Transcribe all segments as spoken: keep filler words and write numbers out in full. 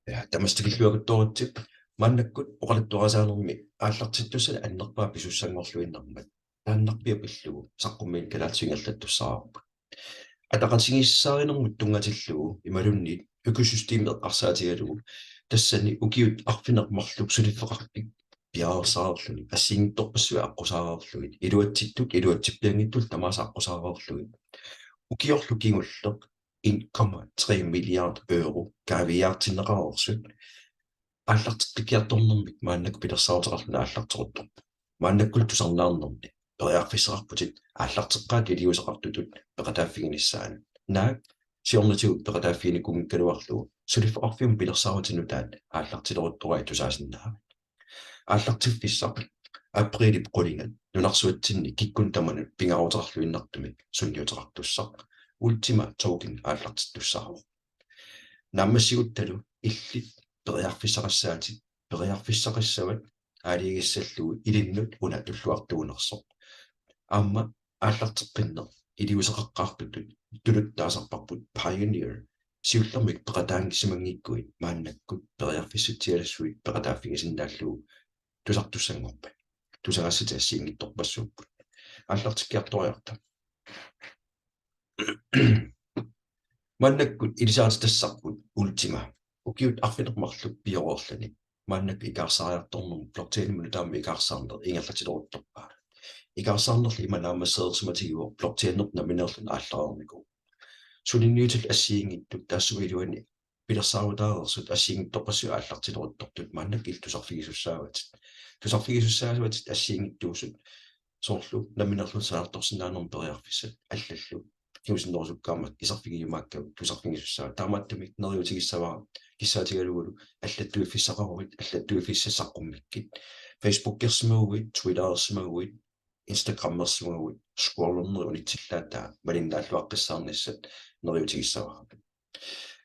Ja, tamassi tikilluakutsooritsi. Maannakkut oqaluttuarisaanermi aallartittussanik annerpaaq pisussanngorluinnarmat taannarpiaq pillugu saqqummiineq kalaallisut ingerlattussaavarput. Ataqatigiissaarinermut tunngatillugu imaluunniit økosystemi eqqarsaatigalugu tassani ukiut arfineq-marluk suliffeqarfik piareersarluni assigiinngitsorpassuit aqqusaarlugit iluatsittut iluatsippianngitsut tamaasa aqqusaarlugit ukiorlu kingulleq en komma tre milliard euro kaaviiaartinneqareersut aallarteqqikkiartornermik maannakkut pilersaaruteqarluni aallarteruttorpoq. Maannakkut tusarnaarnerni periarfissaqarputit aallarteqqaat iliuuseqartutut peqataaffiginissaanut. Naak siornatigut peqataaffiginikuunngikkaluarlugu suliffeqarfimmut pilersaarutit nutaat aallartileruttoraat tusaasinnaavit. Aallartiffissaq aprilip qulingat nunarsuatsinni kikkunnut tamanut pingaaruteqarluinnartumik sunniuteqartussaq Ultima Token aallartittussaavoq. Naammassiguttalu illit periarfissaqassaatit, periarfissaqassavat aalajangissallugu ilinnut una tulluartuunersoq. Aamma aallarteqqinneq iliuuseqaqqaartutut tuluttut taasarparput Pioneer. Siullermik peqataanngisimanngikkuit maannakkut periarfissatsialassuit peqataaffigisinnaallugu tusartussanngorpat. Tusagassat assigiinngitsorpassuupput. Aallartikkiartoriarta. Maannakkut ilisarititassarput Ultima. Ukiut arfineq-marluk pioreerluni maannakkut ikaarsaariartornermut blockchainimut nutaamut ikaarsaarneq ingerlatileruttorpaa. Ikaarsaarnerli ima naammassereersimatigivoq blockchainerput nammineerluni aallareernikuuvoq. Suliniutit assigiinngitsut taassuma iluani pilersaarutaareersut assigiinngitsorpassuit aallartileruttortut maannakkut illit tusarfigisussaavatit. Tusarfigisussaavatit assigiinngitsuusut soorlu nammineerlutit sanaartorsinnaanermut periarfissat allallu kingusinnerusukkaammat iserfigiumaakkagut tusarfigisussaavat. Taamaattumik neriuutigissavara kissaatigalugulu allattuiffissaqaruit allattuiffissat saqqummikkit. Facebookersimaguit, Twitterersimaguit, Instagramersimaguit scrollernerit unitsillaat taava malinnaalluaqqissaarnissat neriuutigissavara.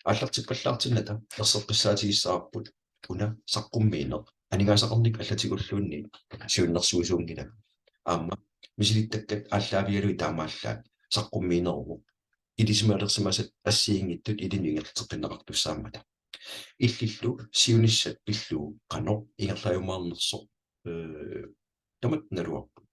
Aallartippallaartinnata erseqqissaatigissavarput una saqqummiineq aningaasaqarnikkut allatigulluunniit siunnersuisuunngilaq. Aamma misilittakkat aallaavigalugit taamaallaat saqqummiineruvoq ilisimalersimasat assigiinngitsut ilinnut ingerlateqqinneqartussaammata. Illillu siunissat pillugu qanoq ingerlajumaarnersoq, ee, tamatta naluarput.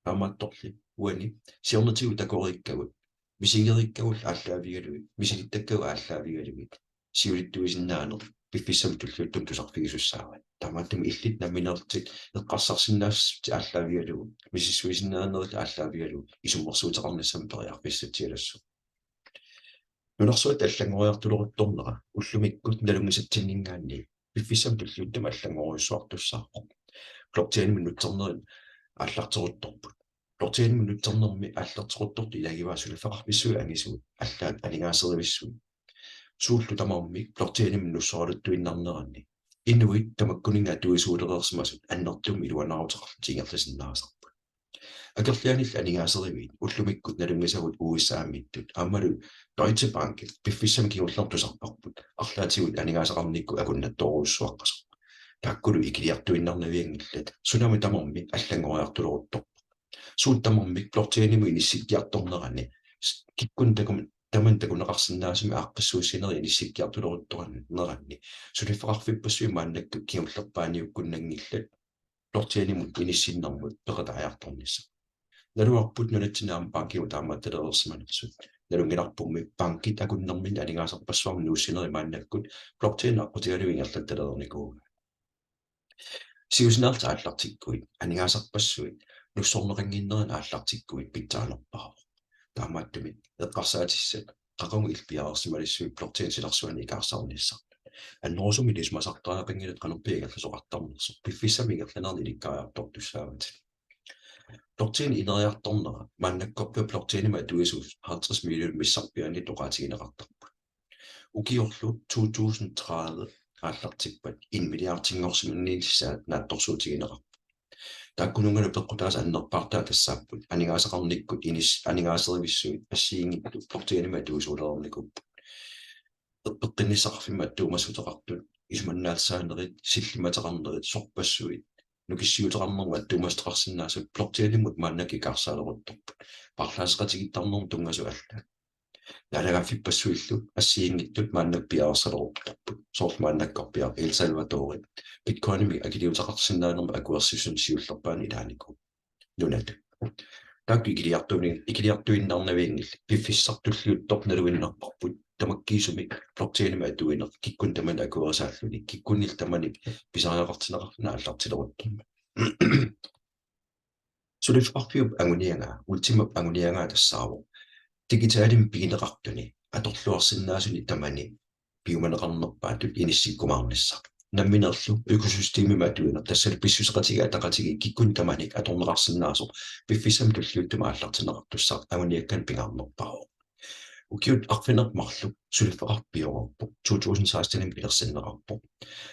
Taamaattorli uani siornatigut takoriikkagut, misigeriikkagullu aallaavigalugit, misilittakkagut aallaavigalugit, siulittuisinnaaneq piffissami tulliuttumi tusarfigisussaavat. Taamaattumik illit nammineerlutit eqqarsarsinnaassutit aallaavigalugu, misissuisinnaanerit aallaavigalugu isummersuuteqarnissamut periarfissatsialassuuvoq. Nunarsuatta allanngoriartuleruttornera ullumikkut nalunngisatsinninngaanniit piffissami tulliuttumi allanngorujussuartussaavoq. Blockchainimut nutsernerit aallarteruttorput. Blockchainimut nutsernermi aallarteruttortut ilagivaat suliffeqarfissuit angisuut, allaat aningaaserivissuit. Suullu tamarmik blockchainimut nussoraluttuinnarneranni inuit tamakkuninnga atuisuulereersimasut annertuumik iluanaaruteqarlutik ingerlasinnaasarput. Akerlianilli aningaaseriviit ullumikkut nalunngisagut U S A-miittut aammalu Deutsche Bank piffissami kingullermi tusarparput arlaatigut aningaasaqarnikkut akunnattoorujussuaqqasoq. Taakkulu ikiliartuinnarnavianngillat, sunami tamarmi allanngoriartuleruttorpoq. Suut tamarmik blockchainimut inissikkiartornerani s-, kikkunnut takum-, tamanut takuneqarsinnaasumik aaqqissuussinerit inissikkiartuleruttorneranni suliffeqarfippassuit maannakkut kingullerpaaniukkunnanngillat blockchainimut inissinnermut peqataajartornissaq. Naluarput nunatsinni aamma bankimut taamaattalereersimanersut. Nalunngilarpummi bankit akunnerminni aningaasarpassuarnik nuussinerit maannakkut blockchain aqqutigalugu ingerlattalernikuugaat. Siusinaarlutit aallartikkuit, aningaasarpassuit nussorneqannginnerini aallartikkuit pitsaanerpaavoq. Taamaattumik eqqarsaatissat qaqugu illit piareersimalissuit blockchain silarsuanut ikaarsaarnissarput. Annerusumik ilisimasartariaqanngilatit qanorpiaq ingerlasoqartarnersoq, piffissami ingerlanerani ilikkariartortussaavatit. Blockchain ineriartornera maannakkorpiaq blockchainimik atuisut halvtreds millionit missarpiaanniittut oqaatigineqartarput. Ukiorlu to tusind tredive aallartippat en milliardinngorsimanissaa naatsorsuutigineqarpoq. Taakkununngalu peqqutaasut annerpaartaat tassaapput aningaasaqarnikkut inis-, aningaaserivissuit assigiinngitsut blockchainimik atuisuulereernikuupput. Peqqinnissaqarfimmut attuumassuteqartut, isumannaallisaanerit, sillimmateqarnerit, sorpassuit, nukissiuteqarnermut attuumassuteqarsinnaasut blockchainimut maannakkut ikaarsaaleruuttorput. Paarlaasseqatigiittarnermut tunngasut allaat. Naalagaaffippassuillu assigiinngitsut maannakkut piareersaleruttorput. soorlu maannakkorpiaq El Salvadori Bitcoinimik akiliuteqarsinnaanermut akuersissummik siullerpaamik ilaanikuuvoq nunatut. Taakku ikiliartuini-, ikiliartuinnarnavianngillat, piffissaq tulliuttoq naluinnarparput tamakkiisumik blockchainimik atuineq kikkunnit tamanit akuerisaalluni, kikkunnillu tamanit pisariaqartinneqarluni aallartileruttormat. Suliffeqarfiup anguniagaa, Ultimap anguniagaa tassaavoq digitalimik pigineqartuni atorluarsinnaasuni tamani piumaneqarnerpaatut inissikkumaarnissaq. Nammineerlu økosystemimik atuineq, tassalu pissuseqatigiit ataqatigiit kikkunnit tamanit atorneqarsinnaasoq piffissami tulliuttumi aallartinneqartussaq anguniakkanik pingaarnerpaavoq. Ukiut arfineq-marluk suliffeqarfik pioreerpoq, to tusind seksten-imi pilersinneqarpoq.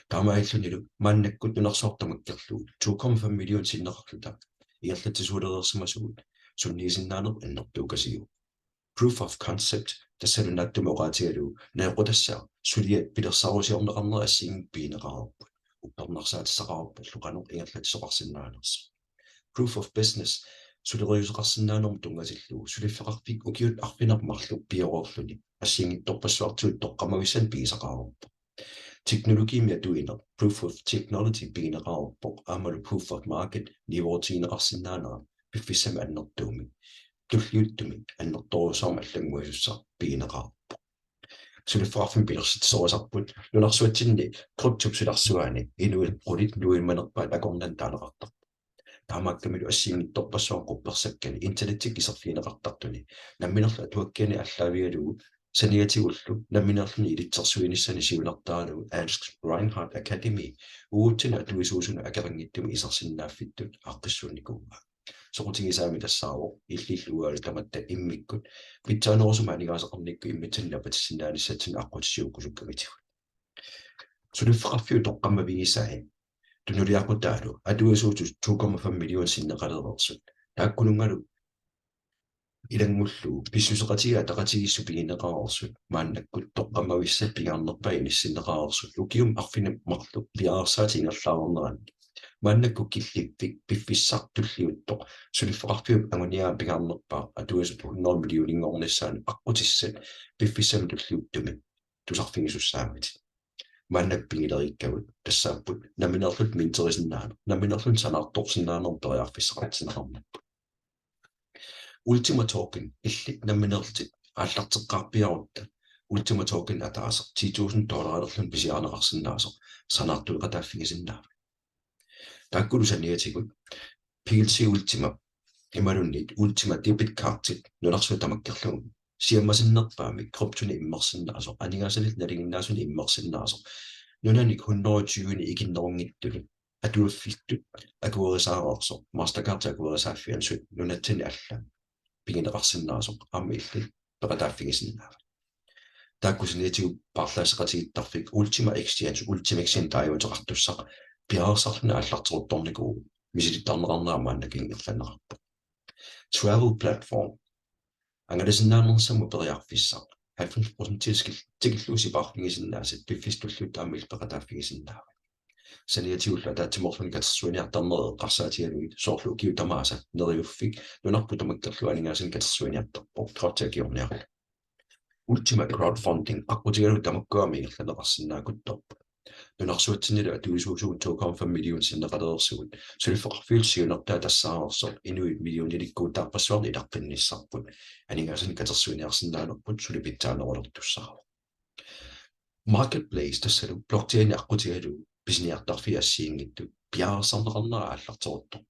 Taamaalillunilu maannakkut nunarsuaq tamakkerlugu to komma fem million sinneqarluta ingerlatsisuulereersimasugut sunniisinnaaneq annertuukasiuvoq. Proof of concept, tassalu naatsumik oqaatigalugu najoqqutassaq suliat pilersaarusiorneqarnerat assigiinngitsut pigineqareerput, uppernarsaatissaqareerporlu qanoq ingerlatsisoqarsinnaanersoq. Proof of business, suleriuseqarsinnaanermut tunngatillugu suliffeqarfik ukiut arfineq-marluk pioreerluni assigiinngitsorpassuartigut toqqammavissanik pigisaqareerpoq. Teknologiimik atuineq, proof of technology, pigineqareerpoq, aammalu proof of market niuerutigineqarsinnaanera piffissami annertuumi tulliuttumi annertoorujussuarmik allannguisussaq pigineqareerpoq. Suliffeqarfimmik pilersitsisorisarput nunarsuatsinni kryptop silarsuaani inuit qulit nuimanerpaat akornanni taaneqartarput. Taamaakkamilu assigiinngitsorpassuarni quppersakkani internettikkut iserfigineqartartuni nammineerluni atuakkianik aallaavigalugu saniatigullu nammineerluni ilitsersuinissani siunertaralugu Ernst Reinhardt Academy uagutsinnut atuisuusunut akeqanngitsumik isersinnaaffitsinni aaqqissuunnikuuaa. Soqutigisaami tassaavoq illillu uangalu tamatta immikkut pitsaanerusumik aningaasaqarnikkut immitsinnut napatissinnaanissatsinnut aqqutissiuukkusukkamitigut. Suliffeqarfiup toqqammavigisai tunuliaqutaalu atuisuusut to komma fem million sinneqalereersut, taakkununngalu ilanngullugu pissuseqatigiit ataqatigiissut pigineqareersut, maannakkut toqqammavissat pingaarnerpaat inissinneqareersut ukiumut arfineq-marluk piareersaatit ingerlaarneranni. Maannakkut killiffik piffissaq tulliuttoq suliffeqarfiup anguniagaq pingaarnerpaaq atuisut hundrede millioninngornissaanut aqqutissat piffissami tulliuttumi tusarfigisussaammatit. Maannakkut pigilerikkagut tassaapput nammineerlutit minterisinnaaneq, nammineerlutit sanaartorsinnaanermut periarfissaqartinneqarnerput. Ultima Token, illit nammineerlutit aallarteqqaarpiarutta Ultima Token ataaseq ti tusind dollarilerluni pisiarineqarsinnaasoq sanaartueqataaffigisinnaavat. Taakkulu saniatigut P L C Ultima imaluunniit Ultima debit cardit nunarsuaq tamakkerlugu siammasinnerpaamik kryptonik immersinnaasoq, aningaasanillu nalinginnaasunik immersinnaasoq, nunani hundrede tyve ikinnerunngitsuni atuiffittut akuerisaareersoq, Mastercard akuerisaaffiansut nunatsinni alla pigineqarsinnaasoq aamma illit peqataaffigisinnaavat. Taakku saniatigut paarlaasseqatigiittarfik Ultima Exchange, Ultimexinik taaguuteqartussaq, piareersarluni aallarteruttornikuuvoq misilittarneqarnera maannakkut ingerlanneqarpoq. Travel platform, angalasinnaanernissamut periarfissaq, halvfems procent tikil-, tikillugu sipaarfigisinnaasat piffissami tulliuttumi aamma illit peqataaffigisinnaavat. Saniatigullu ataatsimoorluni katersuiniartarnerit eqqarsaatigalugit, soorlu ukiut tamaasa Neriuffik nunarput tamakkerlugu aningaasanik katersuiniartarpoq, krypto akiorniarlugu. Ultima crowdfunding aqqutigalugu tamakkua aamma ingerlanneqarsinnaakuttorput. Nunarsuatsinnilu atuisuusugut to komma fem million sinneqalereersugut, suliffeqarfiullu siunertaa tassaareersoq inuit millionilikkuutaarpassuarnik ilaqqinnissarput, aningaasanik katersuiniarsinnaanerput suli pitsaanerulertussaavoq. Marketplace, tassalu blockchaini aqqutigalugu pisiniartarfiit assigiinngitsut, piareersarneqarnera aallarteruttorpoq.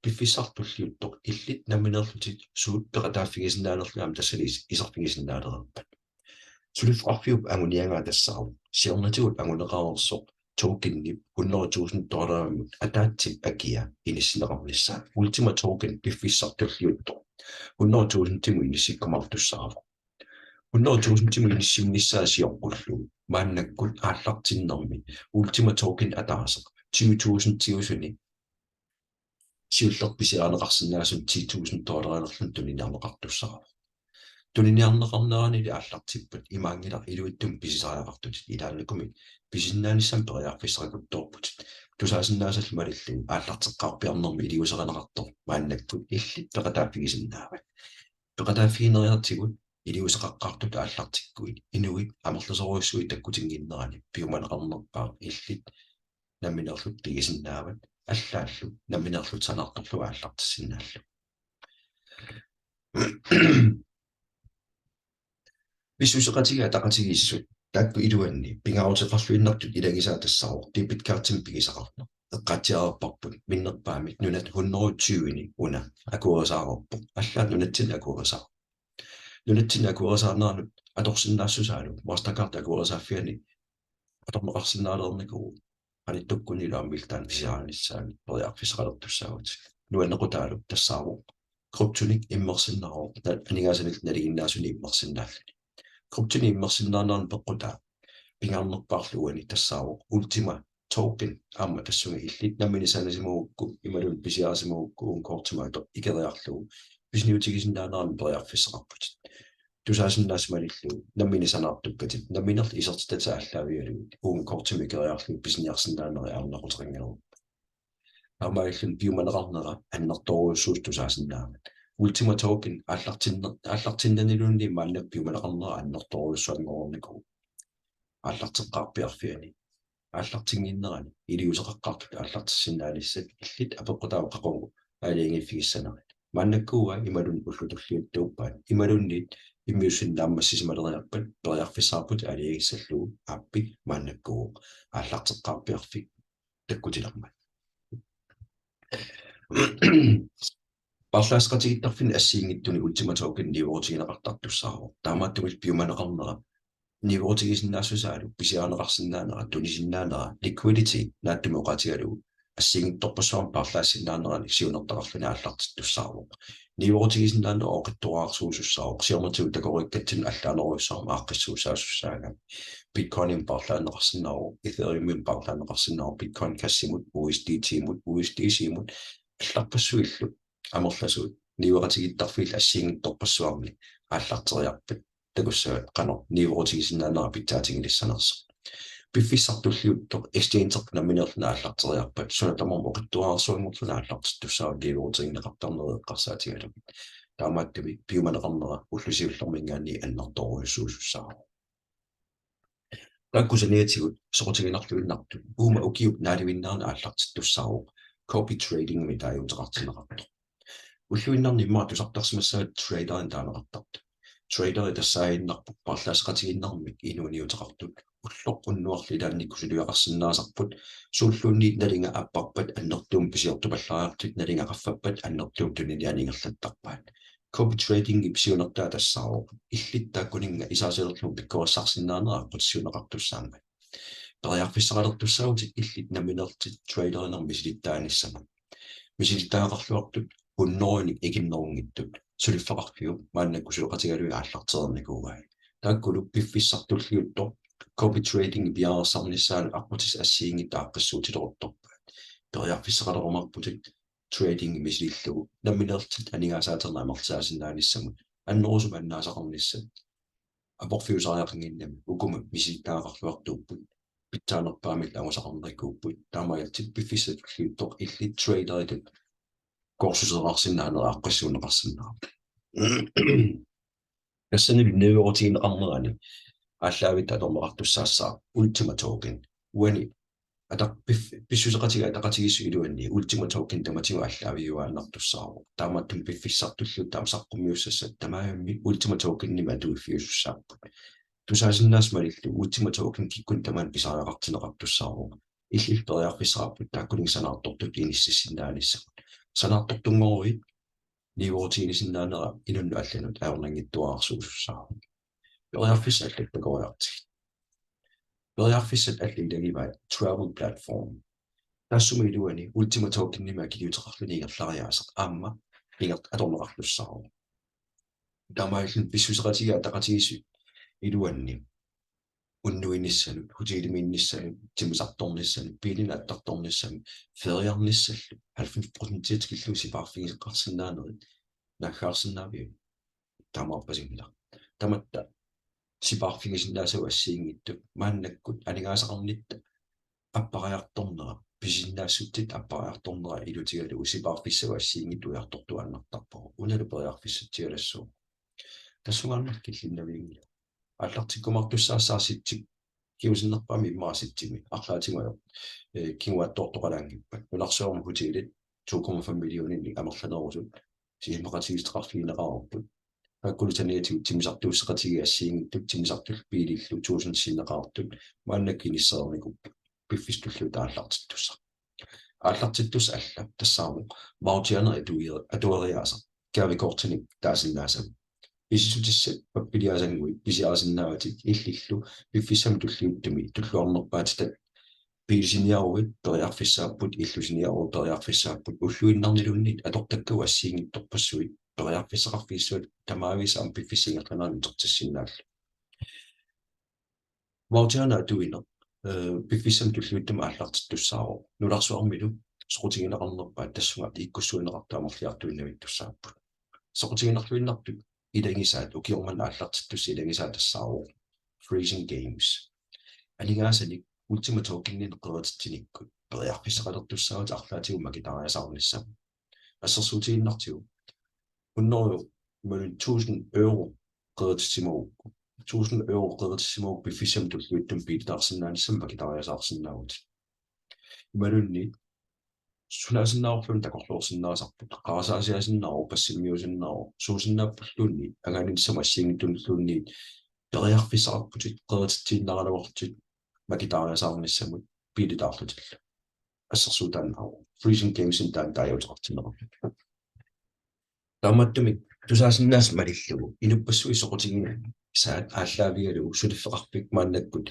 Piffissaq tulliuttoq illit nammineerlutit suut peqataaffigisinnaanerlugit aamma tassani is-, iserfigisinnaalereerpat. Suliffeqarfiup anguniagaa tassaavoq siornatigut anguneqareersoq tokenip hundrede tusind dollarimut ataatsip akia inissinneqarnissaa. Ultima Token piffissaq tulliuttoq hundrede tusindimut inissikkumaartussaavoq. Hundrede tusindimut inissinnissaa sioqqullugu maannakkut aallartinnermi Ultima Token ataaseq tyve tusindiusuni siulleq pisiarineqarsinnaasuni ti tusind dollarilerluni tuniniarneqartussaavoq. Tuniniarneqarneranili aallartippat imaanngilaq iluitsumik pisisariaqartutit, ilaannikkumi pisinnaanissamut periarfissaqaruttorputit. Tusaasinnaasallu malillugu aallarteqqaarpiarnermi iliuuserineqartoq maannakkut illit peqataaffigisinnaavat. Peqataaffigineriartigut iliuuseqaqqaartutut aallartikkuit inuit amerlasoorujussuit takkutinnginnerani piumaneqarnerpaaq illit nammineerlutit pigisinnaavat, allaallu nammineerlutit sanaartorlugit aallartissinnaallugu. Pissuseqatigiit ataqatigiissut taakku iluanni pingaaruteqarluinnartut ilagisaat tassaavoq debit cardimik pigisaqarneq. Eqqaatsiarparput minnerpaamik nunat hundrede tyveni una akuerisaareerpoq, allaat nunatsinni akuerisaavoq. Nunatsinni akuerisaaneranut atorsinnaassusaalu Mastercard akuerisaaffiani atorneqarsinnaalereernikuuvoq. Qanittukkunilu aamma illit taanna pisiarinissaanut periarfissaqalertussaavutit. Nuannequtaalu tassaavoq kryptonik immersinnaavoq, ta-, aningaasanillu nalinginnaasunik immersinnaalluni. Kryptonik immersinnaaneranut peqqutaa pingaarnerpaarlu uani tassaavoq Ultima Token, aamma tassunga illit nammineq sanasimagukku imaluunniit pisiarisimagukku uunga kortimut ikeriarlugu pisiniutigisinnaaneranut periarfissaqarputit. Tusaasinnaasat malillugu nammineq sanaartukkatit, nammineerlutit isertitatit aallaavigalugit uunga kortimut ikeriarlugu pisiniarsinnaanerit ajornaquteqanngilaq. Taamaalilluni piumaneqarnera annertoorujussuusoq tusaasinnaavat. Ultima Token aallartinner-, aallartinnaniluunniit maanna piumaneqarnera annertoorujussuanngornikuuvoq. Aallarteqqaarpiarfiani aallartinnginnerani iliuuseqaqqaartutut aallartissinnaanissat illit apeqqutaavoq qaqugu aalajangiiffigissanerit. Maannakkut uanga imaluunniit ullut tulliuttut tuuppaat imaluunniit immiussineq naammassisimaleriarpat periarfissaqarputit aalajangissallugu, aappi maannakkut aallarteqqaarpiarfik takkutilermat. Paarlaasseqatigiittarfinni assigiinngitsuni Ultima Token niuerutigineqartartussaavoq. Taamaattumillu piumaneqarnera niuerutigisinnaassusaalu pisiarineqarsinnaanera, tunisinnaanera, liquidity naatsumik oqaatigalugu assigiinngitsorpassuarnik paarlaassinnaanerani siunertaqarluni aallartittussaavoq. Niuerutigisinnaanera oqitsuararsuusussaavoq, siornatigut takoriikkatsinnut allaanerujussuarmik aaqqissuussaassussaagami. Bitcoinimut paarlaanneqarsinnaavoq, Ethereumimut paarlaanneqarsinnaavoq, Bitcoin Cashimut, U S D T-mut, U S D C-mut, allarpassuillu amerlasuut niueqatigiittarfiillu assigiinngitsorpassuarni aallarteriarpat takussavat qanoq niuerutigisinnaanera pitsaatigilissanersoq. Piffissaq tulliuttoq exchange nammineerluni aallarteriarpat suna tamarmi oqitsuararsuanngorluni aallartittussaavoq niuerutigineqartarneri eqqarsaatigalugit. Taamaattumik piumaneqarnera ulloq siullermiingaanniit annertoorujussuusussaavoq. Taakku saniatigut soqutiginarluinnartut uuma ukiup naalivinnerani aallartittussaavoq copy tradingimik taaguuteqartinneqartoq. Ulluinnarni immaqa tusartarsimassavat traderinik taaneqartartut. Traderi tassaaginnarpoq paarlaasseqatigiinnermik inuuniuteqartut, ulloq unnuarlu ilaannikkut suliaqarsinnaasarput, suulluunniit nalinga apparpat annertuumik pisiortupallaariarlutit, nalinga qaffappat annertuumik tuniniaaneq ingerlattarpaat. Copy tradingip siunertaa tassaavoq illit taakkuninnga isaasalerlugu pikkorissarsinnaanera aqqutissiuunneqartussaammat. Periarfissaqalertussaavutit illit nammineerlutit traderinermik misilittaanissamut. Misilittagaqarluartut hunnorujunik ikinnerunngitsut suliffeqarfiup maannakkut suleqatigalugit aallartereernikuuai. Taakkulu piffissaq tulliuttoq copy trading piareersarnissaanut aqqutissat assigiinngitsut aaqqissuutileruttorpaat. Periarfissaqalerumaarputit trading misilillugu nammineerlutit aningaasaatinnik amerlisaasinnaanissamut annerusumik annaasaqarnissat. Aporfiusariaqannginnami ukumi misilittagaqarluartuupput, pitsaanerpaamik angusaqarnikuupput, taamaalillutit piffissaq tulliuttoq illit traderitut kursuseqarsinnaanera aaqqissuunneqarsinnaavoq. Tassanilu niuerutigineqarnerani aallaavittut atorneqartussaassaaq Ultima Token. Uani ataq-, pif-, pissuseqatigiit ataqatigiissut iluanni Ultima Token tamatigut aallaaviuaannartussaavoq. Taamaattumik piffissaq tulliuttoq aamma saqqummiussassat tamarmik Ultima Tokenimik atuiffiusussaapput. Tusaasinnaasat malillugu Ultima Token kikkunnit tamanit pisariaqartinneqartussaavoq. Illit periarfissaqarputit taakkuninnga sanaartortutut inississinnaanissamut. Sanaartortunngoruit niuerutigisinnaanera inunnut allanut ajornanngitsuararsuusussaavoq. Periarfissat allat takoriartigit. Periarfissat allat ilagivaat travel platform. Taassuma iluani Ultima Tokenimik akiliuteqarluni ingerlariaaseq aamma inger-, atorneqartussaavoq. Taamaalilluni pissuseqatigiit ataqatigiissut iluanni unnuinissanut, hotelimiinnissanut, timmisartornissanut, biilinik attartornissanut, feriarnissallu halvfems procent tikillugu sipaarfigeqarsinnaanerit naaggaarsinnaaviuk? Taamaappasinngilaq. Tamatta sipaarfigisinnaasagut assigiinngitsut maannakkut aningaasaqarnitta appariartornera, pisisinnaassutsitta appariartornera ilutigalugu sipaarfissagut assigiinngitsut ujartortuaannartarpagut. Unalu periarfissatsialassuuvoq. Tassungaannaq killinnavianngilaq. Aallartikkumaartussaassaassitsi, kingusinnerpaamik immaqa sitsimi arlaatigut, eh, kinguaattoortoqalaanngippat. Nunarsuarmi hotelit to komma fem millioninnik amerlanerusut sisamakatigiissuteqarfigineqareerput. Taakkulu saniatigut timmisartuusseqatigiit assigiinngitsut timmisartullu biilillu tuusintiineqartut maannakkut inissereernikuupput. Piffissami tulliuttumi aallartittussaq. Aallartittussaq alla tassaavoq voucherinik atuia-, atueriaaseq gavekortinik taasinnaassavat. Pisissutissat pappiliaasannguit pisiarisinnaavatit illillu piffissami tulliuttumi tulluarnerpaatitat biilisiniaruit periarfissaapput, illusiniaruit periarfissaapput, ulluinnarniluunniit atortakkagut assigiinngitsorpassuit periarfissaqarfigissavat tamaavisa aamma piffissap ingerlanerani utertissinnaallugu. Voucherinik atuineq, eh, piffissami tulliuttumi aallartittussaavoq. Nunarsuarmilu soqutigineqarnerpaat tassunga ikkussuunneqartut amerliartuinnavittussaapput. Soqutiginarluinnartut ilagisaat, ukioq manna aallartittussaq ilagisaa tassaavoq Freezing Games. Aningaasanik Ultima Tokeninik qerititsinikkut periarfissaqalertussaavutit arlaatigut makitariaaseqarnissamut. Assersuutigiinnartigu hundrede, imaluunniit tusind euro qeritissimagukku. Tusind euro qeritissimagukku piffissami tulliuttumi biilitaarsinnaanissamut makitariaaseqarsinnaavutit. Imaluunniit sunaasinnaavorluunniit takorloorsinnaasarput, qarasaasiaasinnaasoq, passimmiuusinnaavoq, suusinnaappulluunniit angaanilissamut assigiinngitsunilluunniit periarfissaqarputit qerititsiinnaraluarlutit makitariaaseqarnissamut biilitaarlutillu. Assersuutaannaavoq. Freezing Gamesinik taanna taaguuteqartinneqarpoq. Taamaattumik tusaasinnaasat malillugu inuppassuit soqutigisaat aallaavigalugu suliffeqarfik maannakkut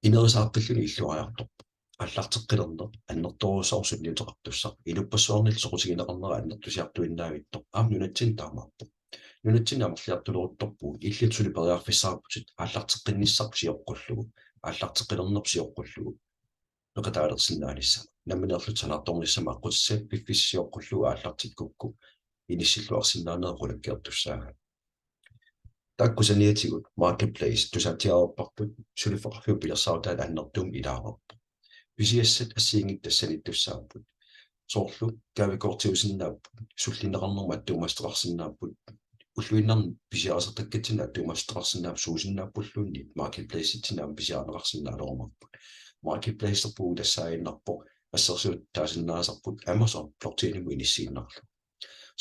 ineriartortilluni illuariartorpoq. Aallarteqqilerneq annertoorujussuarmik sunniuteqartussaq. Inuppassuarnillu soqutigineqarnera annertusiartuinnavittoq. Aamma nunatsinni taamaappoq. Nunatsinni amerliartuleruttorpugut illit suli periarfissaqarputit aallarteqqinnissarput sioqqullugu, aallarteqqilernerput sioqqullugu peqataalersinnaanissamut. Nammineerlutit sanaartornissamut aqqutissat piffissaq sioqqullugu aallartikkukku inissilluarsinnaaneq qulakkeertussaavat. Taakku saniatigut marketplace tusaatsiareerparput suliffeqarfiup pilersaarutaat annertuumik ilaareerpoq. Pisiassat assigiinngitsut tassaniittussaapput. Soorlu gavekortiusinnaapput, sullinneqarnermut attuumassuteqarsinnaapput, ulluinnarni pisiarisartakkatsinnut attuumassuteqarsinnaapput, suusinnaappulluunniit marketplace-itsinni aamma pisiarineqarsinnaalerumaarput. Marketplace-erput tassaaginnarpoq assersuut taasinnaasarput Amazon blockchainimut inissiinnarlugu.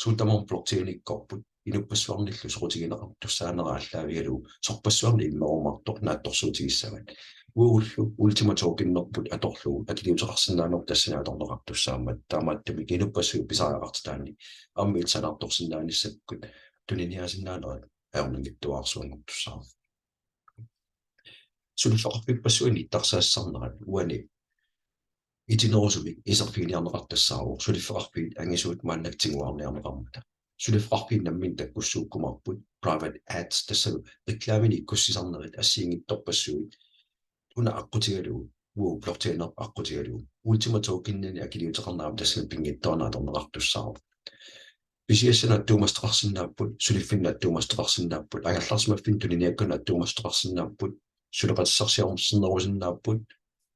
Suut tamarmik blockchainikkorput inuppassuarnillu soqutigineqartussaanera aallaavigalugu sorpassuarnik immerumaartoq naatsorsuutigissavat. Uagullu Ultima Tokenerput atorlugu akiliuteqarsinnaaneq tassani atorneqartussaammat taamaattumik inuppassuit pisariaqartitaanni aamma illit sanaartorsinnaanissakkut tuniniaasinnaanerat ajornanngitsuararsuanngortussaavoq. Suliffeqarfippassuit nittarsaassarnerat uani itinerusumik iserfiginiarneqartussaavoq suliffeqarfiit angisuut maannakkut tiguarniarneqarmata. Suliffeqarfiit namminneq takkussuukkumaarput private ads, tassalu reklaminik ikkussisarnerit assigiinngitsorpassuit una aqqutigalugu, uagut blockchainerput aqqutigalugu. Ultima Tokeninik akiliuteqarneq aamma tassani pinngitsoorani atorneqartussaavoq. Pisiassanut attuumassuteqarsinnaapput, suliffinnut attuumassuteqarsinnaapput, angerlarsimaffinnut tuniniakkanut attuumassuteqarsinnaapput, suleqatissarsiornerusinnaapput,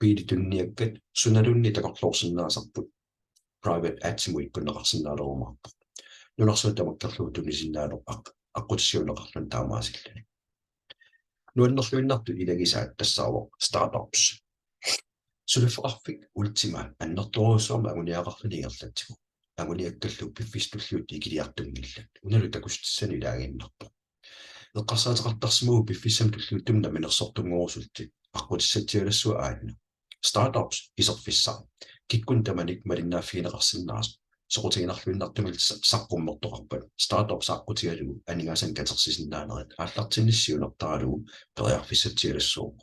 biilit tuniniakkat, sunaluunniit takorloorsinnaasarput private adsimut ikkunneqarsinnaalerumaarpoq. Nunarsuaq tamakkerlugu tunisinnaaneq aq-, aqqutissiuunneqarluni taamaasilluni. Nuannerluinnartut ilagisaat tassaavoq startups. Suliffeqarfik Ultima annertoorujussuarmik anguniagaqarluni ingerlatsigu. Anguniakkallu piffissami tulliuttumi ikiliartunngillat. Unalu takussutissani ilaaginnarpoq. Eqqarsaateqartarsimaguit piffissami tulliuttumi namminersortunngorusullutit aqqutissatsialassuaq aajuna. Startups iserfissaq. Kikkunnit tamanit malinnaaffigineqarsinnaasoq. Soqutiginarluinnartumillu sa-, saqqummertoqarpat. Startups aqqutigalugu aningaasanik katersisinnaanerit aallartinnissaq siunertaralugu periarfissatsialassuuvoq.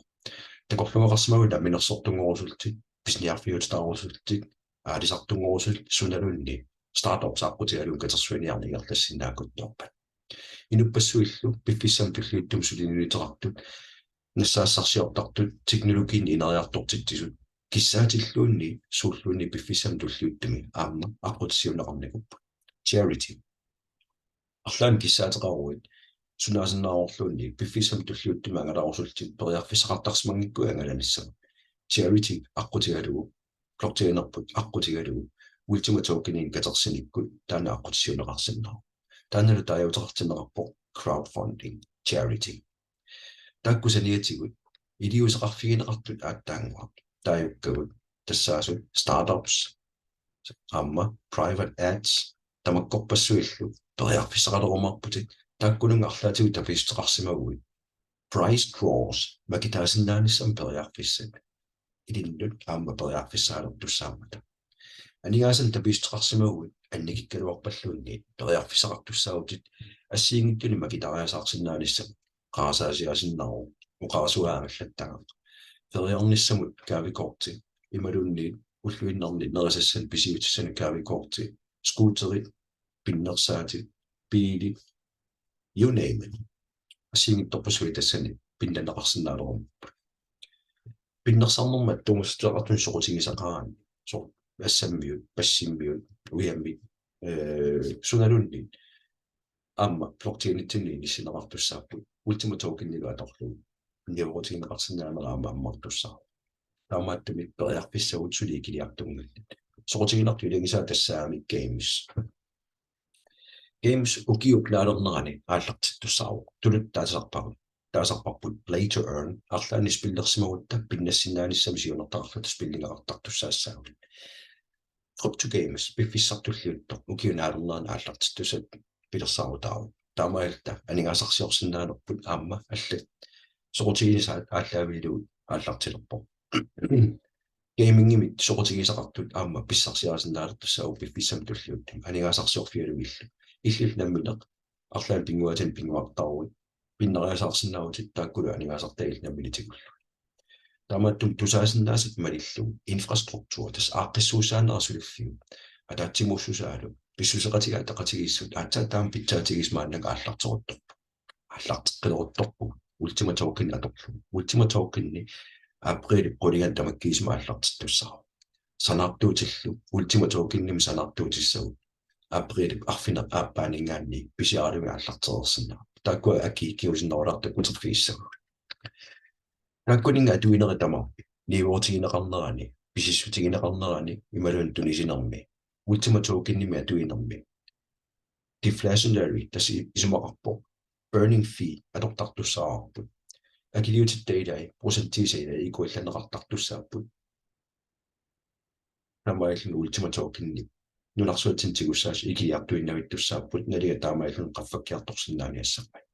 Takorluugaqarsimaguit namminersortunngorusullutit, pisiniarfiutitaarusullutit, aalisartunngorusullutit sunaluunniit startups aqqutigalugu katersuiniarneq ingerlassinnaaleruttorpat. Inuppassuillu piffissami tulliuttumi suliniuteqartut, nassaassarsiortartut, teknologiinik ineriartortitsisut, kissaatilluunniit suulluunniit piffissami tulliuttumi aamma aqqutissiuunneqarnikuupput. Charity. Arlaannik kissaateqaruit, sunaasinnaavorluunniit piffissami tulliuttumi angalarusullutit periarfissaqartarsimanngikkuit angalanissamut. Charity aqqutigalugu, blockchainerput aqqutigalugu, Ultima Tokeninik katersinikkut taanna aqqutissiuunneqarsinnaavoq. Taannalu taaguuteqartinneqarpoq crowdfunding, charity. Taakku saniatigut iliuuseqarfigineqartut aatsaannguaq taajukkagut tassaasut startups aamma private ads tamakkorpassuillu periarfissaqalerumaarputit. Taakkununnga arlaatigut tapiissuteqarsimaguit prize draws makitaasinnaanissamut periarfissat ilinnut aamma periarfissaalertussaammata. Aningaasanik tapiissuteqarsimaguit annikikkaluarpalluunniit periarfissaqartussaavutit assigiinngitsunik makitariasaarsinnaanissamut. Qarasaasiaasinnaavoq oqarasuaangallattagaq. Feriarnissamut gavekorti imaluunniit ulluinnarni nerisassanik pisiutissanik gavekorti, scooterit, pinnersaatit, biilit, you name it. Assigiinngitsorpassuit tassani pinnanneqarsinnaalerumaarput. Pinnersarnermut attuumassuteqartunik soqutigisaqaraanni, soorlu assammiut, passimmiut, ujamit, ee, sunaluunniit aamma blockchainitsinni inissinneqartussaapput, Ultima Tokenilu atorlugu niuerutigineqarsinnaanera aamma ammartussaavoq. Taamaattumik periarfissagut suli ikiliartuunngillat. Soqutiginartut ilagisaat tassaammat games. Games ukiup naalernerani aallartittussaavoq. Tuluttut taasarpagut, taasarparput play to earn, arlaannik spillersimagutta pinnassinnaanissamut siunertaqarluta spillingeqartartussaassaagut. Crypto games piffissami tulliuttumi ukiup naalernerani aallartittussat pilersaarutaavoq. Taamaalilluta aningaasarsiorsinnaanerput aamma allat soqutigisaat aallaavigalugu aallartilerpoq. Gamingimik soqutigisaqartut aamma pissarsiarisinnaalertussaapput piffissami tulliuttumi aningaasarsiorfigalugillu. Illit nammineq arlaannik pinnguaatinik pinnguartaruit pinnariasaarsinnaavutit taakkulu aningaasartagillu nammineq tigullugit. Taamaattumik tusaasinnaasat malillugu infrastruktur, tassa aaqqissuussaanera suliffiup ataatsimuussusaalu pissuseqatigiit ataqatigiissut aatsaat taama pitsaatigisoq maannakkut aallarteruttorpoq. Aallarteqqileruttorpoq Ultima Token atorlugu. Ultima Tokeni apriilip qulinganni tamakkiisumik aallartittussaavoq. Sanaartuutillu Ultima Tokenimik sanaartuutissagut apriilip arfineq-aappaaninngaanniit pisiaralugit aallartereersinnaapput. Taakkua akii kingusinnerulaartukkut uterfigissavagut. Taakkuninnga atuinerit tamaasa niuerutigineqarnerani, pisissutigineqarnerani imaluunniit tunisinermi, Ultima Tokenimik atuinermi deflationary, tassa isumaqarpoq burning fee atortartussaavarput. Akiliutitta ilai, procentiisa ilai ikuallanneqartartussaapput. Taamaalilluni Ultima Tokeni nunarsuatsinni tigussaasut ikiliartuinnavittussaapput, nalinga taamaalilluni qaffakkiartorsinnaaniassammat.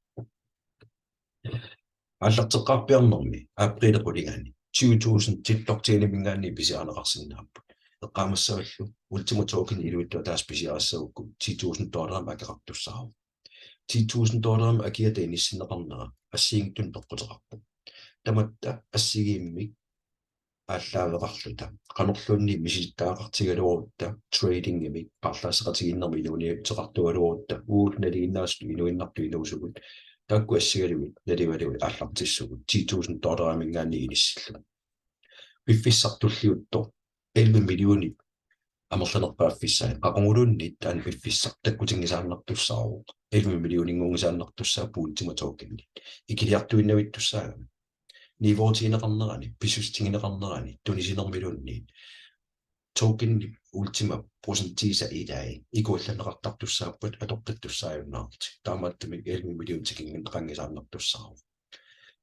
Aallarteqqaarpiarnermi apriilip qulinganni tyve tusind blockchainiminngaanniit pisiarineqarsinnaapput. Eqqaamassavallu Ultima Token iluitsup ataaseq pisiarissagukku ti tusind dollarimik akeqartussaavoq. Ti tusind dollarimik akiata inissinneqarnera assigiinngitsunik peqquteqarpoq. Tamatta assigiimmik aallaaveqarluta, qanorluunniit misilittagaqartigaluarutta tradingimik, paarlaasseqatigiinnermik inuuniuteqartugaluarutta, uagut nalinginnaasut inuinnartut inuusugut, taakku assigalugit naligalugit aallartissugut ti tusind dollariminngaanniit inissillugu. Piffissami tulliuttumi elleve millionit amerlanerpaaffissaat, qaquguluunniit taanna piffissaq takkutinngisaannartussaavoq, elleve millioninngunngisaannartussaapput Ultima Tokenit. Ikiliartuinnavittussaagami. Niuerutigineqarnerani, pissussutigineqarnerani, tunisinermiluunniit tokenip Ultima procentiisa ilai ikuallanneqartartussaapput atoqqittussaajunnaarlutik. Taamaattumik elleve million tikinnginneqanngisaannartussaavoq.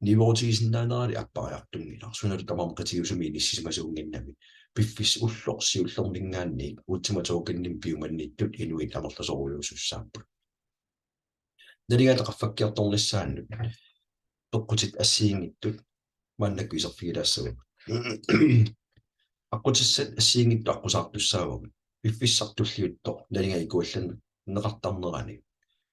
Niuerutigisinnaanerali appariartunngilaq, sunalu tamarmi qitiusumi inissisimasuunnginnami. Piffissap ulloq siullerminngaanniit Ultima Tokenimik piumannittut inuit amerlasoorujussuussaapput. Nalingaata qaffakkiartornissaannut peqqutit assigiinngitsut maannakkut iserfigilaassavagut. Aqqutissat assigiinngitsut aqqusaartussaavagut. Piffissami tulliuttumi nalinga ikuallanneqartarnerani,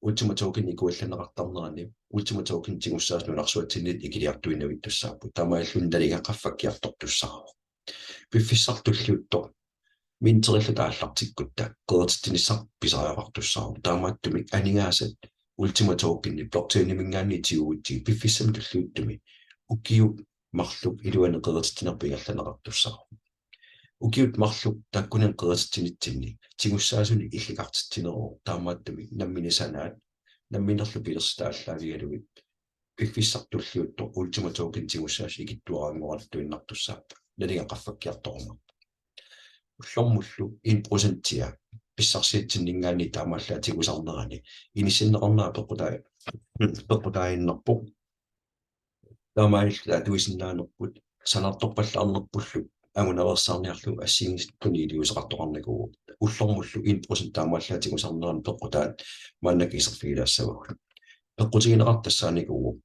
Ultima Token ikuallanneqartarnerani, Ultima Token tigussaasut nunarsuatsinniit ikiliartuinnavittussaapput. Taamaalilluni nalinga qaffakkiartortussaavoq. Piffissami tulliuttumi minterilluta aallartikkutta qerititsinissaq pisariaqartussaavoq. Taamaattumik aningaasat Ultima Tokeni blockchainiminngaanniit tiguutsigit piffissami tulliuttumi ukiut marluk iluani qerititsinerput ingerlanneqartussaavoq. Ukiut marluk taakkunani qerititsinitsinni tigussaasunik illikartitsineruvoq, taamaattumik nammineq sanaat, namminerlu pilersitat aallaavigalugit piffissami tulliuttumi Ultima Token tigussaasut ikittuaraannguaraluttuinnartussaapput. Nalinga qaffakkiartorumaarpoq. Ullormullu en procentia pissarsiatsinninngaanniit taamaallaat tigusarnerani inissinneqarnera peqqutaa peqqutaaginnarpoq. Taamaalilluta atuisinnaanerput sanaartorpallaarnerpullu angunereersaarniarlugu assigiinngitsunik iliuuseqartoqarnikuuvoq. Ullormullu en procent taamaallaat tigusarnerannut peqqutaat maannakkut iserfigilaassavagut. Peqqutigineqartoq tassaanikuuvoq: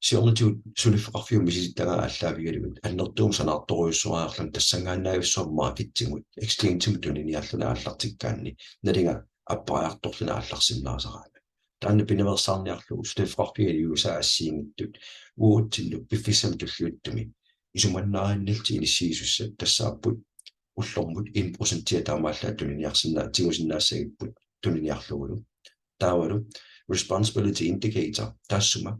Siornatigut suliffeqarfiup misilittagaq aallaavigalugit annertuumik sanaartorujussuariarluni tassanngaannavissuaq markedimut, exchangemut tuniniarluni aallartikkaanni, nalinga appariartorluni aallarsinnaasaraanni. Taanna pinaveersaarniarlugu suliffeqarfiup iliuusaa assigiinngitsut uagutsinnut piffissami tulliuttumi isumannaarinnittut inissiisussat tassaapput ullormut en procentia taamaallaat tuniniarsinnaa-, tigusinnaassagipput tuniniarlugulu. Taavalu responsibility indicator, taassuma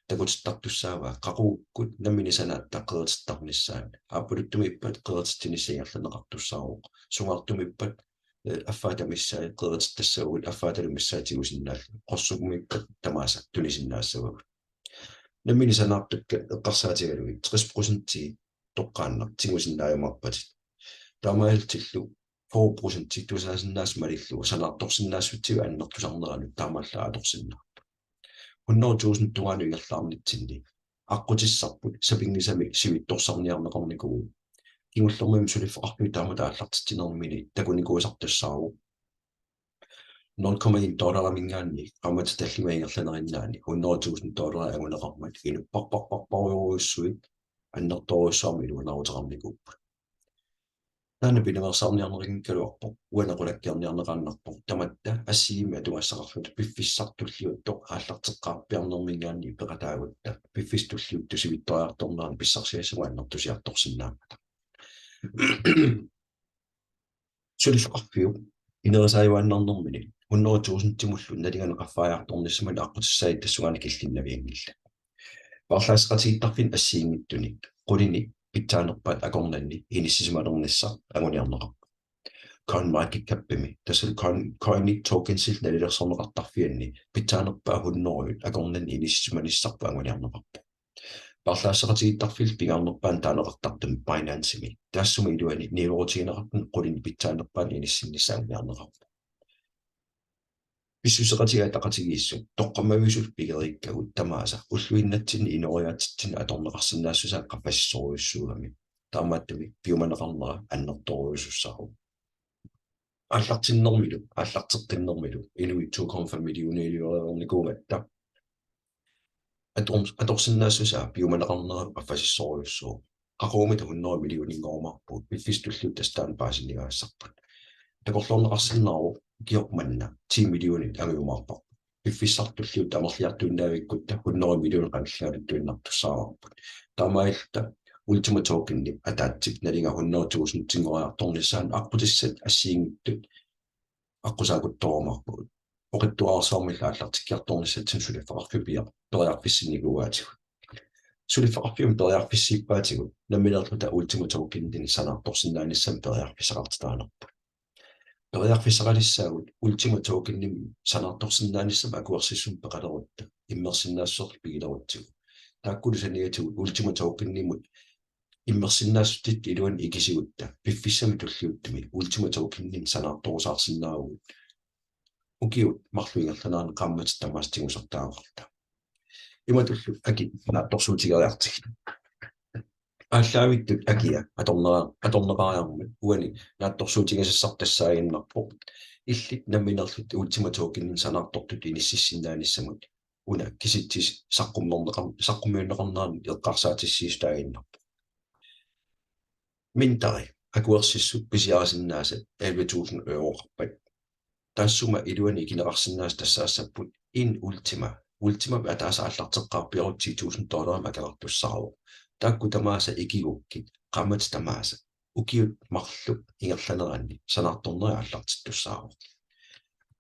takutittartussaavaa qaqugukkut nammineq sanaatta qeritittarnissaat. Aappaluttumiippat qerititsinissaq ingerlanneqartussaavoq. Sungaartumiippat, eh, affaata missaa qeritittassaguit affaatalu missaa tigusinnaallugu. Qorsumiippat tamaasa tunisinnaassavagut. Nammineq sanaartukkat eqqarsaatigalugit tres procentii toqqaannaq tigusinnaajumaarpatit. Taamaalillutillu fyrre procent tusaasinnaasat malillugu sanaartorsinnaassutsigit annertusarneranut taamaallaat atorsinnaapput. Hundrede tusind tungaanut ingerlaarnitsinni aqqutissarput sapinngisamik sivitsorsarniarneqarnikuuvoq. Kingullermimmi suliffeqarfiup taamatut aallartitsinermini takunikuusartussaavoq nul komma en dollarimiingaanniit qaammatit tallimat ingerlanerinnaanni hundrede tusind dollarit anguneqarmat inupparparparparujorujussuit annertoorujussuarmik iluanaaruteqarnikuupput. Taanna pinaveersaarniarneqanngikkaluarpoq, uani qulakkeerniarneqaannarpoq, tamatta assigiimmik atugassaqarluta piffissaq tulliuttoq aallarteqqaarpiarnermiingaanniit peqataagutta piffissaq tulliuttoq sivitsoriartornerani pissarsiassavut annertusiartorsinnaammata. Suliffeqarfiup inerisaajuaannarnermini hundrede tusindimullu nalinganik qaffariartornissamut aqqutissai tassungaannaq killinnavianngillat. Paarlaasseqatigiittarfinni assigiinngitsuni qulini pitsaanerpaat akornanni inissisimalernissaq anguniarneqarpoq. CoinMarketCapimi, tassa coin, coini tokensillu nalilersorneqartarfianni pitsaanerpaat hundrede akornanni inissisimanissarput anguniarneqarpoq. Paarlaasseqatigiittarfillu pingaarnerpaanut taaneqartartumi Binancemi, taassuma iluani niuerutigineqartuni qulini pitsaanerpaanut inissinnissaq anguniarneqarpoq. Pissuseqatigiit ataqatigiissut toqqammaviusullu pigeriikkagut tamaasa ulluinnatsinni inooriaatsitsinnut atorneqarsinnaassusaa qaffasissorujussuugami. Taamaattumik piumaneqarnera annertoorujussuussaavoq. Aallartinnermilu, aallarteqqinnermilu, inuit to komma fem millioniliureernikuugatta. Ator-, atorsinnaassusaa piumaneqarnera qaffasissorujussuuvoq. Qaqugumita hundrede millioninngoorumaarpugut, piffissaq tulliuttoq tassa taanna paasinniagassarput. Takorloorneqarsinnaavoq ukioq manna ti millionit angujumaarparput. Piffissaq tulliuttoq amerliartuinnaavikkutta hundrede millionit qanilliartuinnartussaavarput. Taamaalilluta Ultima Tokenip ataatsip nalinga hundrede tusindinngoriartornissaanut aqqutissat assigiinngitsut aqqusaakuttorumaarpagut. Oqitsuararsuarmillu aallartikkiartornissatsinnut suliffeqarfiup piaq periarfissinnikuugaatigut. Suliffeqarfiup periarfissiippaatigut nammineerluta Ultima Tokeninik sanaartorsinnaanissamut periarfissaqartitaanerput. Periarfissaqalissaagut Ultima Tokenimik sanaartorsinnaanissamut akuersissummik peqalerutta immersinnaassuserlu pigilerutsigu. Taakkulu saniatigut Ultima Tokenimut immersinnaassutit iluani ikisigutta piffissami tulliuttumi Ultima Tokeninik sanaartorusaarsinnaavugut. Ukiut marluk ingerlaneranni qaammatit tamaasa tigusartaareerluta. Imatullu akit naatsorsuutigeriartigit. Aallaavittut akia atornera-, atorneqariarmat uani naatsorsuutigisassartassaaginnarpoq. Illit nammineerlutit Ultima Tokeninik sanaartortutut inississinnaanissamut una kisitsisit saqqummerneqar-, saqqummiunneqarnerannik eqqarsaatissiissutaaginnarpoq. Minteri akuersissut pisiarisinnaasat elleve tusind euroqarpat. Taassuma iluani ikineqarsinnaasut tassaassapput en Ultima. Ultimap ataaseq aallarteqqaarpiaruk ti tusind dollarimik akeqartussaavoq. Taakku tamaasa ikigukkit qaammatit tamaasa ukiut marluk ingerlaneranni sanaartornerit aallartittussaavoq.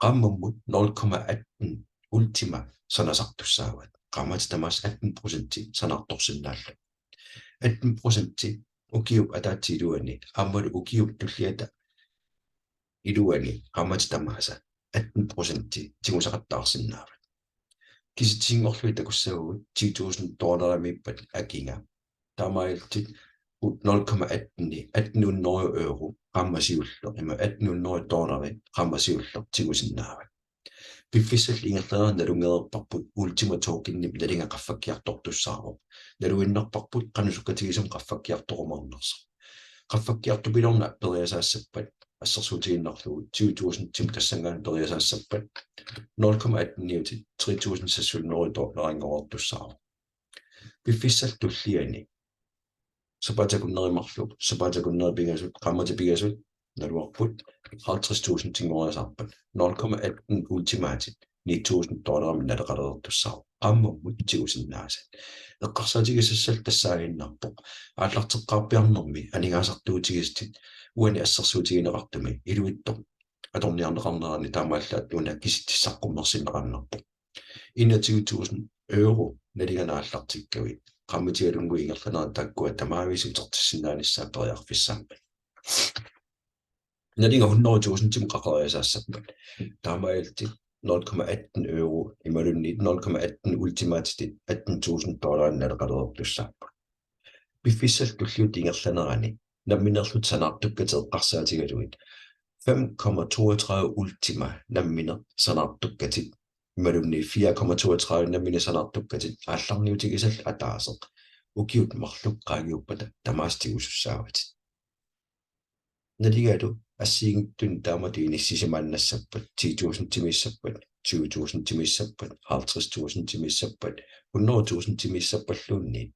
Qaammammut nul komma atten Ultima sanasartussaavat. Qaammatit tamaasa atten procenti sanaartorsinnaallugu. Atten procenti ukiup ataatsip iluani aammalu ukiup tulliata iluani qaammatit tamaasa atten procenti tigusaqattaarsinnaavat. Kisitsisinngorlugit takussavagut ti tusind dollarimiippat akinga. Taamaalillutit nul komma atten, atten hundrede euro qaammat siulleq, ima atten hundrede dollari qaammat siulleq tigusinnaavat. Piffissallu ingerlanerani nalunngereerparput Ultima Tokenimik nalinga qaffakkiartortussaavoq. Naluinnarparput qanoq sukkatigisumik qaffakkiartorumaarnersoq. Qaffakkiartupiloornaq periasaassappat, assersuutigiinnarlugu tyve tusindimik tassanngaanniit periasaassappat, nul komma atten-iutit tre tusind seks hundrede dollarinngortussaavoq. Piffissap tulliani sapaatip akunneri marluk, sapaatip akunneri pingasut, qaammatit pingasut naluarput halvtreds tusindinngoriasaarpat. Nul komma atten Ultimaatit ni tusind dollarimik naleqalereertussaavoq. Qaammammut tigusinnaasat. Eqqarsaatigisassat tassaaginnarpoq aallarteqqaarpiarnermi aningaasartuutigisatit uani assersuutigineqartumi iluitsoq atorniarneqarnerani taamaallaat una kisitsissaqqummersinneqarnerpoq. Enogtyve tusind euro nalinga aallartikkaanni, qaammatialunnguit ingerlaneranni taakkua tamaavisa utertissinnaanissaat periarfissaammat. Nalinga hundrede tusindimut qaqeriasaassappat, taamaalillutit nul komma atten euro imaluunniit nul komma atten Ultimaatitit atten tusind dollarinnik naleqalereertussaapput. Piffissap tulliuttup ingerlanerani nammineerlutit sanaartukkatit eqqarsaatigalugit fem komma toogtredive Ultima nammineq sanaartukkatit imaluunniit fire komma toogtredive nammineq sanaartukkatit aallarniutigisallu ataaseq ukiut marluk qaangiuppata tamaasa tigusussaavatit. Nalingalu assigiinngitsunik taamatut inissisimaannassappat, ti tusindimiissappat, tyve tusindimiissappat, halvtreds tusindimiissappat, hundrede tusindimiissappalluunniit,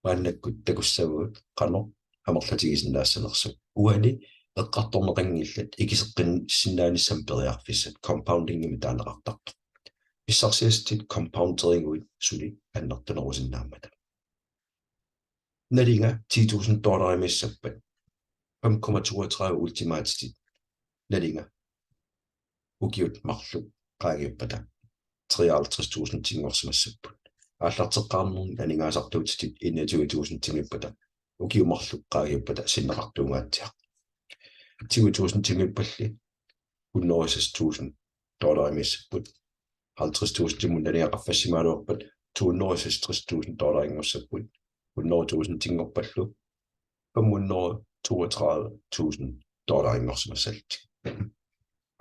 maannakkut takussavagut qanoq amerlatigisinnaassanersut. Uani eqqartorneqanngillat ikiseqqissinnaanissamut periarfissat, compoundingimik taaneqartartoq. Pissarsiassatit compounderiguit suli annertunerusinnaammata. Nalinga ti tusind dollarimiissappat, fem komma toogtredive Ultimaatitit nalinga ukiut marluk qaangiuppata treoghalvtreds tusindinngorsimassapput. Aallarteqqaarnerni aningaasartuutitit enogtyve tusindimiippata ukiut marluk qaangiuppata sinneqartuungaatsiaq. Tyve tusindimiippalli hundrede og seks tusind dollarimiissapput. Halvtreds tusindimut nalinga qaffassimagaluarpat to hundrede og seksogtres tusind dollarinngorsapput. Hundrede tusindinngorpallu fem hundrede toogtredive tusind dollarinngorsimassallutik.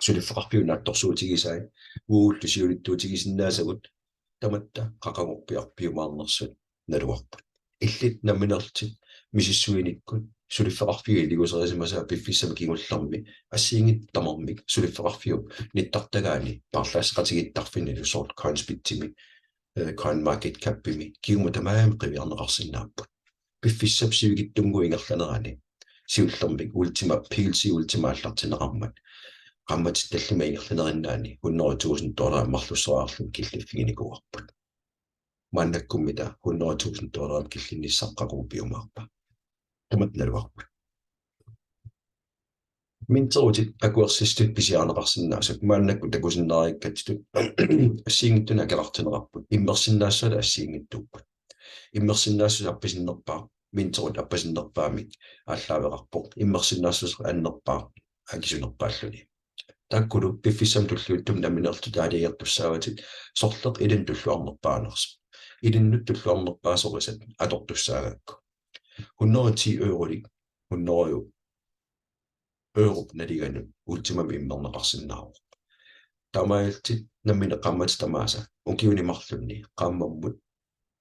Suliffeqarfiup naatsorsuutigisai uagullu siulittuutigisinnaasagut tamatta qaqugorpiarfiumaarnersut naluarput. Illit nammineerlutit misissuinikkut suliffeqarfiup iliuuserisimasaa piffissami kingullermi assigiinngitsut tamarmik suliffeqarfiup nittartagaani paarlaasseqatigiittarfinnilu, soorlu Coinsbitimi, eh, CoinMarketCapimi kingumut tamarmik qiviarneqarsinnaapput. Piffissap sivikitsunnguup ingerlanerani siullermik Ultima, P L C Ultima aallartinneqarmat, qaammatip tallimat ingerlanerinnaani hundrede tusind dollarit marlussoriarlugit killiffiginikuuarput. Maannakkummita hundrede tusind dollarit killinnissaq qaqugu piumaarpa? Tamatta naluarput. Minterutit akuersissutitut pisiarineqarsinnaasut maannakkut takusinnaareerikkatsitut assigiinngitsunik akeqartinneqarput, immersinnaassusalu assigiinngitsuupput. Immersinnaassuseq appasinnerpaaq, minterut appasinnerpaamik aallaaveqarpoq, immersinnaassuseq annerpaaq akisunerpaalluni. Taakkulu piffissami tulliuttumi nammineerlutit aalajangertussaavatit sorleq ilinnut tulluarnerpaanersoq. Ilinnut tulluarnerpaasorisat atortussaagakku. Hundrede ti eurolik, hundrede europ nalinganut Ultimamik immerneqarsinnaavoq. Taamaalillutit nammineq qaammatit tamaasa ukiuni marlunni qaammammut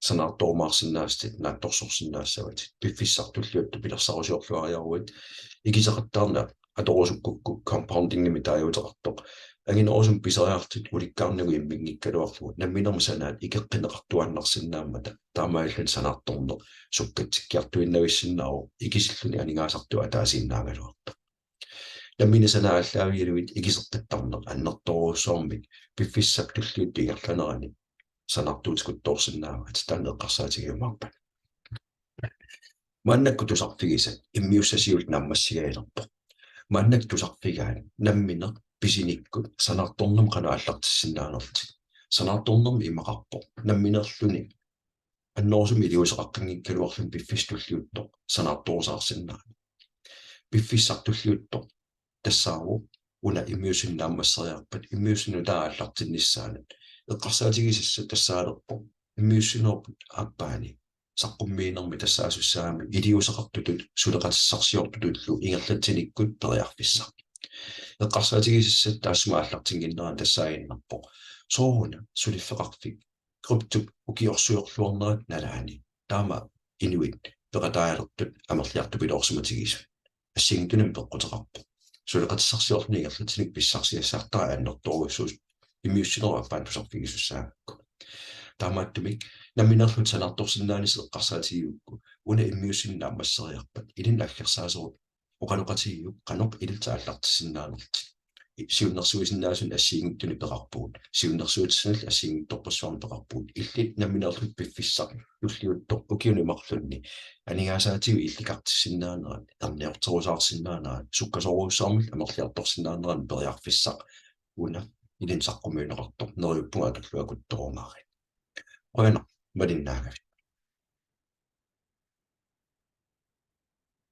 sanaartorumaarsinnaasatit naatsorsorsinnaassavatit. Piffissaq tulliuttoq pilersarusiorluariaruit ikiseqattaarneq atorusukkukku compoundingimik taaguuteqartoq anginerusumik pisariaqarlutit ulikkaarnagu imminngikkaluarlugu namminermi sanaat ikeqqinneqartuaannarsinnaammata, taamaalilluni sanaartorneq sukkatsikkiartuinnavissinnaavoq ikisilluni aningaasartuup ataasiinnaagaluartoq. Nammineq sanaat aallaavigalugit ikiseqqittarneq annertoorujussuarmik piffissap tulliuttup ingerlanerani sanaartuutikuttoorsinnaavatit, taanna eqqarsaatigiumaarpat. Maannakkut tusarfigisat immiussaq siulleq naammassigajalerpoq. Maannakkut tusarfigaat nammineq pisinikkut sanaartornermut qanoq aallartissinnaanerlutit. Sanaartornermik imaqarpoq nammineerluni annerusumik iliuuseqaqqinngikkaluarluni piffissaq tulliuttoq sanaartorusaarsinnaaneq. Piffissaq tulliuttoq tassaavoq una immiussineq naammasseriarpat immiussineq nutaaq aallartinnissaanut. Eqqarsaatigisassat tassaalerpoq immiussinerup aappaani saqqummiinermi tassaasussaagami iliuuseqartutut suleqatissarsiortutullu ingerlatsinikkut periarfissaq. Eqqarsaatigisassat taassuma aallartinnginnerani tassaaginnarpoq sooruna suliffeqarfik kryptop ukiorsuorluarnerat nalaani. Taama inuit peqataalertut amerliartupiloorsimatigisut assigiinngitsunik peqquteqarpoq. Suleqatissarsiorluni ingerlatsinik pissarsiassartaa annertoorujussuusoq immiussinerup aappaanut tusarfigisussaagakku. Taamaattumik nammineerlutit sanaartorsinnaanissi eqqarsaatigigukku una immiussineq naammasseriarpat ilinnut aggersaasoq oqaloqatigiuk qanoq ilillutit aallartissinnaanerlutit. Siunnersuisinnaasunik assigiinngitsunik peqarpugut. Siunnersuutissanillu assigiinngitsorpassuarnik peqarpugut. Illit nammineerlutit piffissaq tulliuttoq ukiuni marlunni aningaasaatitit illikartissinnaanerat, erniorterusaarsinnaanerat, sukkasoorujussuarmillu amerliartorsinnaaneranut periarfissaq una ilinnut saqqummiunneqartoq neriuppunga atulluakuttoorumaarpara. Qujanaq malinnaagavit.